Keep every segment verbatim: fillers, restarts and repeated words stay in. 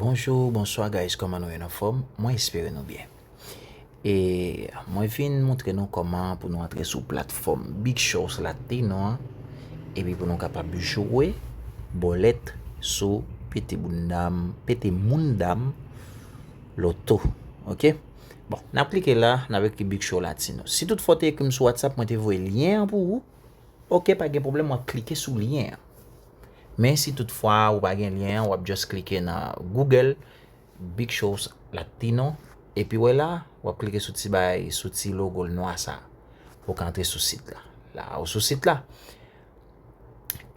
Bonjou, bonswa guys, kòman nou ye, nou anfòm? Mwen espere nou byen. E mwen vin montre nou kòman pou nou antre sou platfòm Big Shows Latino an, epi pou nou kapab jwe bòlèt sou pete bounda m, pete mounda m loto. Oke? Bon, n ap klike la, n ap ekri Big Show Latino. Si toutfwa w te ekri m sou WhatsApp, mwen te voye lyen an pou ou. Oke, pa gen pwoblèm, w ap klike sou lyen an. Men si toutfwa ou pa gen lyen an, w ap just klike nan Google Big Shows Latino. Epi wè la, w ap klike sou ti bay, sou ti logo l nwa sa. Pou w ka antre sou sit la. La, ou sou sit la.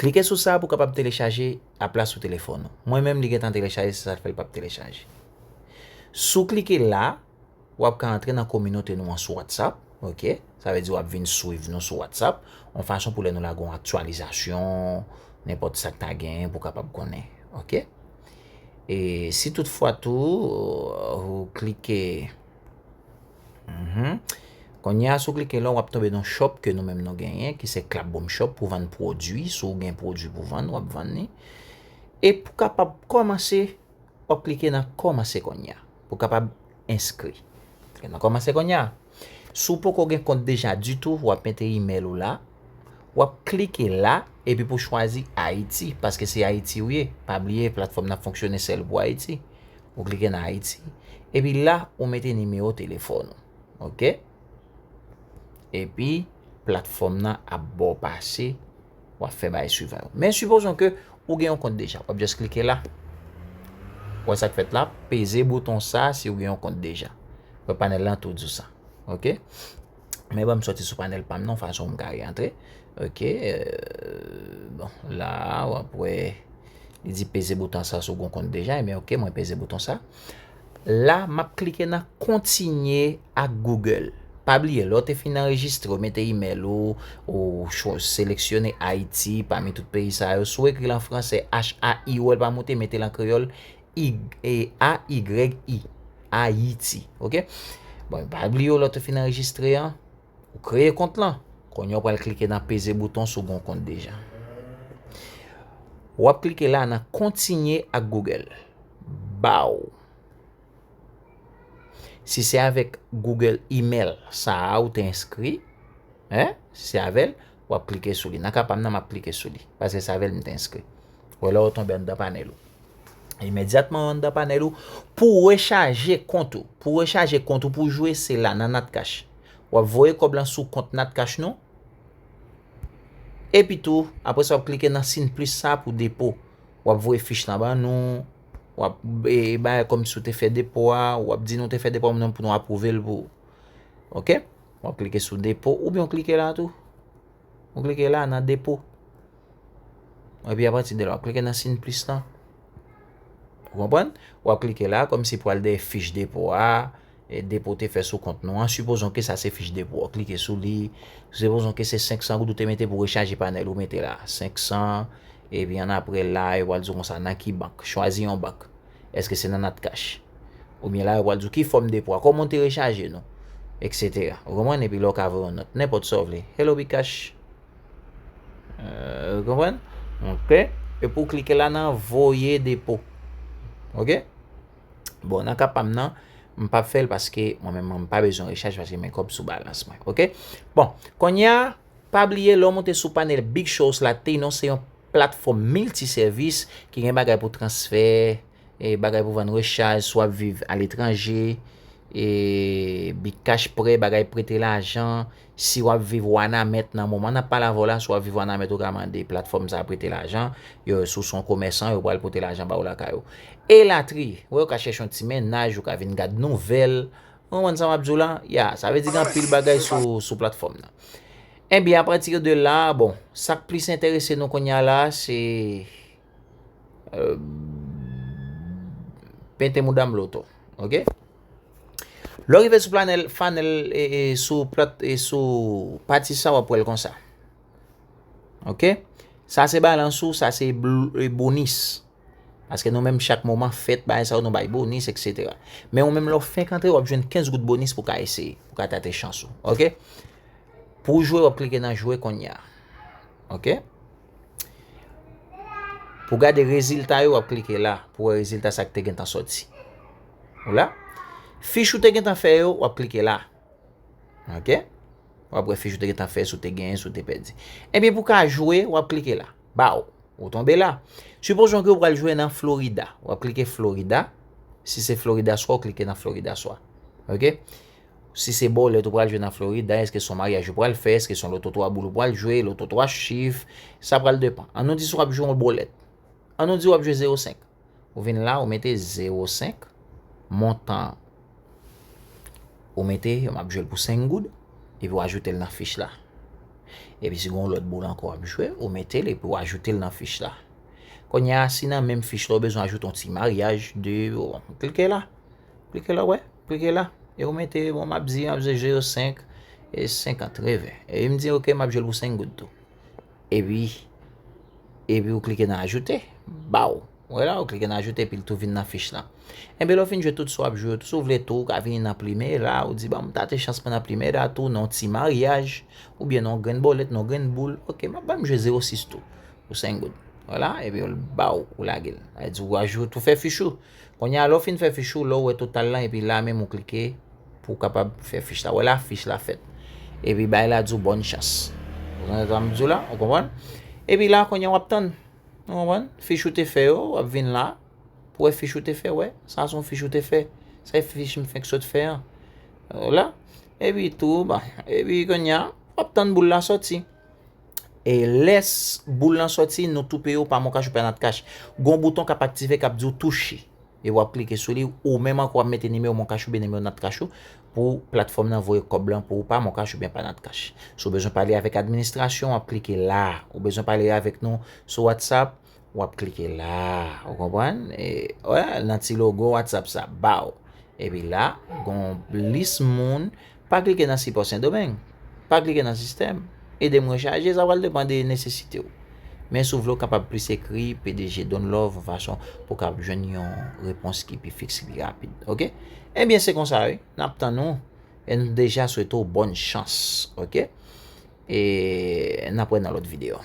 Klike sou sa pou w kapab telechaje app la sou telefòn ou. Mwen menm, li gentan telechaje, se sa k fè l p ap telechaje. Si w klike la, w ap ka antre nan kominote nou an sou WhatsApp, oke? Sa vle di w ap vin swiv nou sou WhatsApp, yon fason pou lè nou lage yon aktyalizasyon, nenpòt sa k ta genyen pou w kapab konnen, oke? E si toutfwa tou, ou klike, mhm. Kounye a, si w klike la, w ap tonbe nan shop ke nou menm nou genyen, ki se Clap Boom Shop, pou vann pwodui. Si w gen pwodui pou vann, w ap vann li. E pou kapab kòmanse, w ap klike nan kòmanse kounye a pou w kapab enskri. Klike nan kòmanse kounye a. Si w poko gen kont deja ditou, w ap mete imèl ou la. W ap klike la, epi pou chwazi Ayiti, paske se Ayiti ou ye. Pa bliye, platfòm nan fonksyone sèl pou Ayiti. Ou klike nan Ayiti. Epi la, ou mete nimewo telefòn ou. Oke? Epi, platfòm nan ap ba w pase, w ap fè bagay swivan yo. Men sipozon ke ou gen yon kont deja, w ap just klike la. Wè sa k fèt la, peze bouton sa si w gen yon kont deja. Wè panèl lan tou di w sa. Oke? Men ban m sòti sou panèl pa m nan, fason m ka re antre. Oke, euh, bon, la, w ap wè, li di peze bouton sa si w gen yon kont deja, ebyen oke, mwen peze bouton sa. La, m ap klike nan kontinye ak Google. Pa bliye, lè w te fin anrejistre, w mete imèl ou, ou cho-, seleksyone Ayiti pami tout peyi sa yo. Si w ekri l an fransè, H A I, ou wè l pa moute, mete l an kreyòl, Y, e, A Y I, Ayiti. Oke? Bon, pa bliye, lè w te fin anrejistre an, ou kreye kont lan. Kounye a, w pral klike nan peze bouton si w gen yon kont deja. W ap klike la nan kontinye ak Google. Baw. Si se avèk Google email sa a ou te enskri, en, si se avè l, w ap klike sou li. Nan ka pa m nan, m ap klike sou li, paske se avè l m te enskri. Wè la w tonbe anndan panèl ou. Imedyatman w anndan panèl ou, pou w rechaje kont ou, pou w rechaje kont ou pou jwe, se la nan Natcash. W ap voye kòb lan sou kont Natcash nou. Epi tou, apre sa, w ap klike nan siy plis sa pou depo. W ap voye fich lan ban nou. W ap, e, bay kòmsi w te fè depo a. W ap di nou te fè depo a, nou pou nou apwouve l pou ou. Oke? W ap klike sou depo. Oubyen w klike la tou. W klike la nan depo. Epi apati de la, w ap klike nan siy plis lan. Ou konprann? W ap klike la, kòmsi pou al dèyè fich depo a. E depo te fè sou kont nou an, sipozon ke sa se fich depo, w klike sou li. Sipozon ke se senk san goud ou te mete pou rechaje panèl, ou mete la, senk san, epi annapre la, yo pral di w konsa, nan ki bank? Chwazi yon bank. Èske se nan Natcash? Oubyen la, yo pral di w ki fòm depo a, kòman w te rechaje nou, etsetera. Ou konprann? Epi la, w ka voye yon nòt, nenpòt sa w vle. Hello, Bcash. Euh, ou konprann? Oke. Epi w klike la nan voye depo. Oke? Bon, nan ka pa m nan, m p ap fè l paske mwen menm, mwen m pa bezwen rechaj paske men kòb sou balans mwen. Oke? Bon, kounye a, pa bliye, lè w monte sou panèl Big Shows Latino, se yon platfòm milti sèvis ki gen bagay pou transfè, e bagay pou vann rechaj, si w ap viv aletranje, e Bcash Prêt, bagay prete lajan, si w ap viv Wanament nan moman n ap pale avè w la, si w ap viv Wanament, ou ka mande platfòm sa a prete lajan, yo, si w se yon komèsan, yo pral pote lajan ba w lakay ou. Elatriye, wè, ou ka chèche yon ti mennaj, ou ka vin gad nouvèl, ou konprann sa m ap di w la? Ya, sa vle di gen anpil bagay sou, sou platfòm nan. Ebyen, apati de la, bon, sa k plis enterese nou kounye a la, se euh, pete mounda m loto. Oke? Lè w rive sou panèl, panèl, e, e, sou plat, e, sou pati sa, w ap wè l konsa. Oke? Sa se balans ou, sa se bl-, e, bonis. Paske nou menm chak moman fèt, bagay sa yo nou bay bonis, etsetera. Men ou menm lè w fenk antre, w ap jwenn kenz goud bonis pou w ka eseye, pou w ka tate chans ou. Oke? Pou w jwe, w ap klike nan jwe kounye a. Oke? Pou gade rezilta yo, w ap klike la. Pou wè rezilta sa k te gentan sòti. Ou la? Fich ou te gentan fè yo, w ap klike la. Ok? W ap wè fich ou te gentan fè, si w te genyen, si w te pèdi. Ebyen, pou ka jwe, w ap klike la. Baw, ou tonbe la. Sipozon ke w pral jwe nan Florida. W ap klike Florida. Si se Florida swa, w klike nan Florida swa. Ok? Si se bòlèt ou pral jwe nan Florida, èske se yon maryaj ou pral fè, èske se yon loto twa boul ou pral jwe, loto twa chif, sa pral depan. An nou di si w ap jwe yon bòlèt. An nou di w ap jwe zewo senk. Ou vin la, ou mete zewo senk, montan, ou mete, m ap jwe l pou senk goud, epi w ajoute l nan fich la. Epi si gen yon lòt boul ankò w ap jwe, ou mete l epi w ajoute l nan fich la. Kounye a, si nan menm fich la, ou bezwen ajoute yon ti maryaj de, bon, klike la. Klike la, wè. Klike la. E ou mete, bon, m ap di, m ap di zewo senk e senkant, revè. E m di, ok, m ap jwe l pou senk goud tou. Epi, epi ou klike nan ajoute. Baw. Wè la, ou klike nan ajoute, epi l tou vin nan fich la. Enben, lè w fin jwe tout sa w ap jwe yo, tou si w vle tou, ou ka vini nan Primera, ou di, ban m tate chans mwen nan Primera tou, nan yon ti maryaj, oubyen nan yon grenn bòlèt, nan yon grenn boul. Ok, m ap ban m jwe zewo sis tou. Pou senk goud. Vwala, epi l ba w, ou lage l. Sa vle di ou ajoute, ou fè fich ou. Kounye a, lè w fin fè fich ou, lè w wè total lan, epi la menm ou klike pou w kapab fè fich la. Wè la, fich la fèt. Epi bay la di w bòn chans. Ou konprann sa m di w la? Ou konprann? Epi la, kounye a, w ap tann. Ou konprann? Fich ou te fè yo, w ap vin la. Pou wè fich ou te fè, wè. Sa se yon fich ou te fè. Se fich m fenk sot fè an. Vwala. Epi tou, ba, epi kounye a, w ap tann boul la sòti. E lè s-, boul lan sòti, nou tou peye w pa MonCash ou pa NatCash. Gon bouton k ap aktive k ap di w touche. E w ap klike sou li, ou menm ankò w ap mete nimewo MonCash oubyen nimewo NatCash ou pou platfòm nan voye kòb lan pou ou pa MonCash oubyen pa NatCash. Si w bezwen pale avèk administrasyon, w ap klike la. Ou bezwen pale avèk nou sou WhatsApp, w ap klike la. Ou konprann? E, wè, nan ti logo WhatsApp sa, baw. Epi la, gon lis moun, pa klike nan Sipò Sendomeng. Pa klike nan Sistèm. Ede m rechaje, sa pral depann de nesesite w. Men si w vle w kapab plis ekri P D G Don Love yon fason pou w kapab jwenn yon repons ki pi fiks, ki pi rapid. Ok? Ebyen, se konsa, wi. N ap tann ou. E n deja swete w bòn chans. Ok? E n ap wè nan lòt videyo.